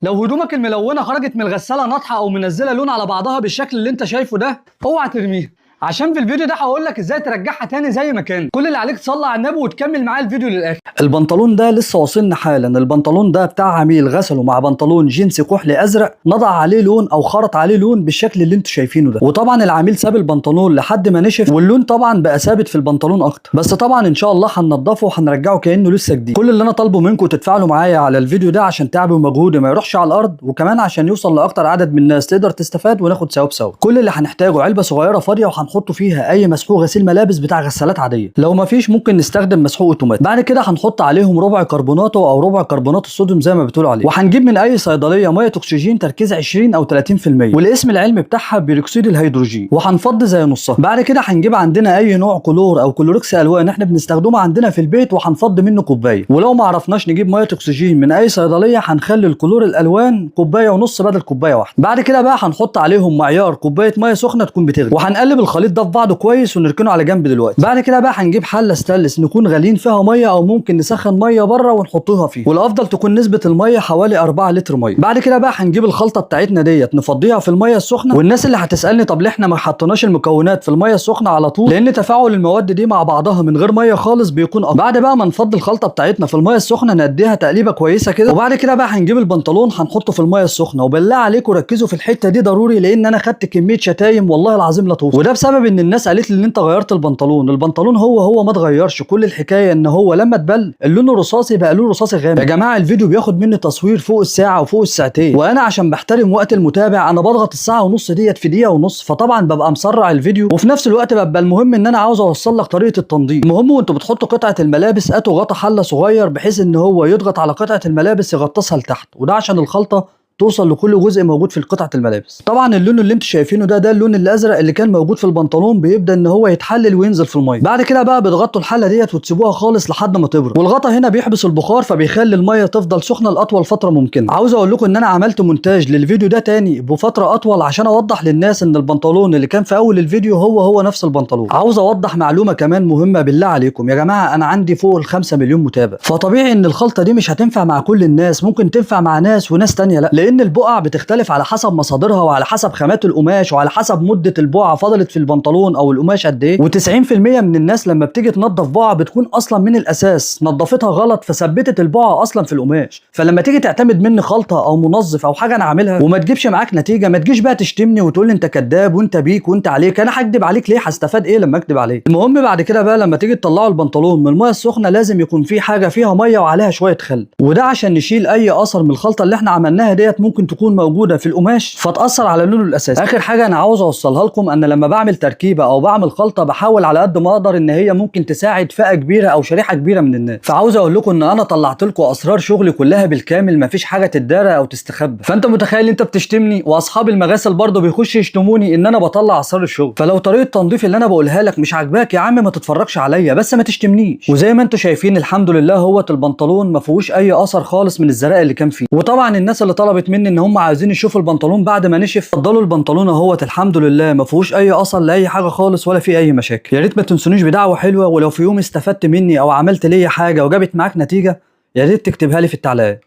لو هدومك الملونة خرجت من الغسالة ناطحه او منزله لون على بعضها بالشكل اللي انت شايفه ده، اوعى ترميها، عشان في الفيديو ده هقول لك ازاي ترجعها تاني زي ما كان. كل اللي عليك تصلي على النبي وتكمل معايا الفيديو للاخر. البنطلون ده لسه واصلنا حالا. البنطلون ده بتاع عميل غسله مع بنطلون جينز كحلي ازرق، نضع عليه لون او خرط عليه لون بالشكل اللي انتوا شايفينه ده. وطبعا العميل ساب البنطلون لحد ما نشف، واللون طبعا بقى ثابت في البنطلون اكتر، بس طبعا ان شاء الله هننضفه وهنرجعه كانه لسه جديد. كل اللي انا طالبه منكم تتفاعلوا معايا على الفيديو ده عشان تعبي ومجهودي ما يروحش على الارض، وكمان عشان يوصل لاكتر عدد من الناس تقدر تستفاد وناخد ثواب سوا. كل اللي هنحتاجه علبة صغيرة فاضية، وهنحط فيها اي مسحوق غسيل ملابس بتاع غسالات عادية، لو ما فيش ممكن نستخدم مسحوق اوتوماتيك. بعد كده هنحط عليهم ربع كربوناتو او ربع كربونات الصوديوم زي ما بتقولوا عليه، وهنجيب من اي صيدلية مية اكسجين تركيز 20 او 30%، والاسم العلمي بتاعها بيروكسيد الهيدروجين، وهنفضي زي نصها. بعد كده هنجيب عندنا اي نوع كلور او كلوركس الوان احنا بنستخدمه عندنا في البيت، وهنفضي منه كوباية. ولو ما عرفناش نجيب مية اكسجين من اي صيدلية هنخلي الكلور الالوان كوباية ونص بدل كوباية واحدة. بعد كده بقى هنحط عليهم معيار كوباية مية سخنة تكون بتغلي، وهنقلب الخليط ده في بعضه كويس ونركنه على جنب دلوقتي. بعد كده بقى هنجيب حله ستانلس نكون غالين فيها مية، او ممكن نسخن مية بره ونحطها فيه، والافضل تكون نسبه المية حوالي 4 لتر مية. بعد كده بقى هنجيب الخلطة بتاعتنا ديت نفضيها في المية السخنة. والناس اللي هتسالني طب ليه احنا ما حطيناش المكونات في المية السخنة على طول، لان تفاعل المواد دي مع بعضها من غير مية خالص بيكون اقوى. بعد بقى ما نفضي الخلطة بتاعتنا في المية السخنة نديها تقليبه كويسة كده، وبعد كده بقى هنجيب البنطلون هنحطه في المية السخنة. وبالله عليكم ركزوا في الحتة دي ضروري، لان انا خدت كمية شتايم والله العظيم لا توصف، وده بسبب ان الناس قالت لي ان انت غيرت البنطلون. البنطلون هو هو ما اتغيرش، كل الحكاية ان هو لما اتبل اللون الرصاصي بقى لون رصاصي غامق. يا جماعة الفيديو بياخد مني تصوير فوق الساعة وفوق الساعتين، وانا عشان بحترم وقت المتابع انا بضغط الساعة ونص ديت في دقيقة ونص، فطبعا ببقى مسرع الفيديو، وفي نفس الوقت ببقى المهم ان انا عاوز اوصل لك طريقه التنظيف. المهم وانتوا بتحطوا قطعه الملابس هاتوا غطا حله صغير بحيث ان هو يضغط على قطعه الملابس يغطسها لتحت، وده عشان الخلطة توصل لكل جزء موجود في قطعه الملابس. طبعا اللون اللي انتوا شايفينه ده اللون الازرق اللي كان موجود في البنطلون، بيبدا ان هو يتحلل وينزل في المية. بعد كده بقى بتغطوا الحلة ديت وتسيبوها خالص لحد ما تبرد، والغطا هنا بيحبس البخار فبيخلي المية تفضل سخنة لاطول فترة ممكنة. عاوز اقول لكم ان انا عملت مونتاج للفيديو ده تاني بفترة اطول عشان اوضح للناس ان البنطلون اللي كان في اول الفيديو هو هو نفس البنطلون. عاوز اوضح معلومة كمان مهمة بالله عليكم يا جماعة، انا عندي فوق ال 5 مليون متابع، فطبيعي ان الخلطة دي مش هتنفع مع كل الناس، ممكن تنفع مع ناس وناس تانية لا، لان البقع بتختلف على حسب مصادرها وعلى حسب خامات القماش وعلى حسب مده البقعة فضلت في البنطلون او القماش قد ايه. و90% من الناس لما بتيجي تنظف بقعة بتكون اصلا من الاساس نظفتها غلط، فثبتت البقعة اصلا في القماش. فلما تيجي تعتمد مني خلطه او منظف او حاجة انا عاملها وما تجيبش معاك نتيجة، ما تجيش بقى تشتمني وتقول لي انت كذاب وانت بيك وانت عليك. انا هكدب عليك ليه؟ هستفاد ايه لما اكدب عليك؟ المهم بعد كده بقى لما تيجي تطلعوا البنطلون من المية السخنة لازم يكون في حاجة فيها مية وعليها شوية خل، وده عشان نشيل اي اثر من الخلطة اللي احنا عملناها ديت ممكن تكون موجودة في القماش فتاثر على لونه الاساسي. اخر حاجة انا عاوز اوصلها لكم، ان لما بعمل تركيبه او بعمل خلطه بحاول على قد ما اقدر ان هي ممكن تساعد فئة كبيرة او شريحة كبيرة من الناس. فعاوز اقول لكم ان انا طلعت لكم اسرار شغلي كلها بالكامل، مفيش حاجة تتدارى او تستخبى. فانت متخيل انت بتشتمني واصحاب المغاسل برضه بيخشوا يشتموني ان انا بطلع اسرار الشغل. فلو طريقه التنظيف اللي انا بقولها لك مش عاجباك يا عم ما تتفرجش عليا، بس ما تشتمنيش. وزي ما انتم شايفين الحمد لله هوت البنطلون ما فيهوش اي اثر خالص من الزراق اللي كان فيه. وطبعا الناس اللي طلبت مني ان هم عايزين يشوفوا البنطلون بعد ما نشف، اتفضلوا البنطلون اهوت الحمد لله ما فيهوش اي اثر لاي حاجة خالص ولا فيه اي مشاكل. يا ريت ما تنسونيش بدعوة حلوة، ولو في يوم استفدت مني او عملت ليا حاجة وجابت معاك نتيجة يا ريت تكتبها لي في التعليقات.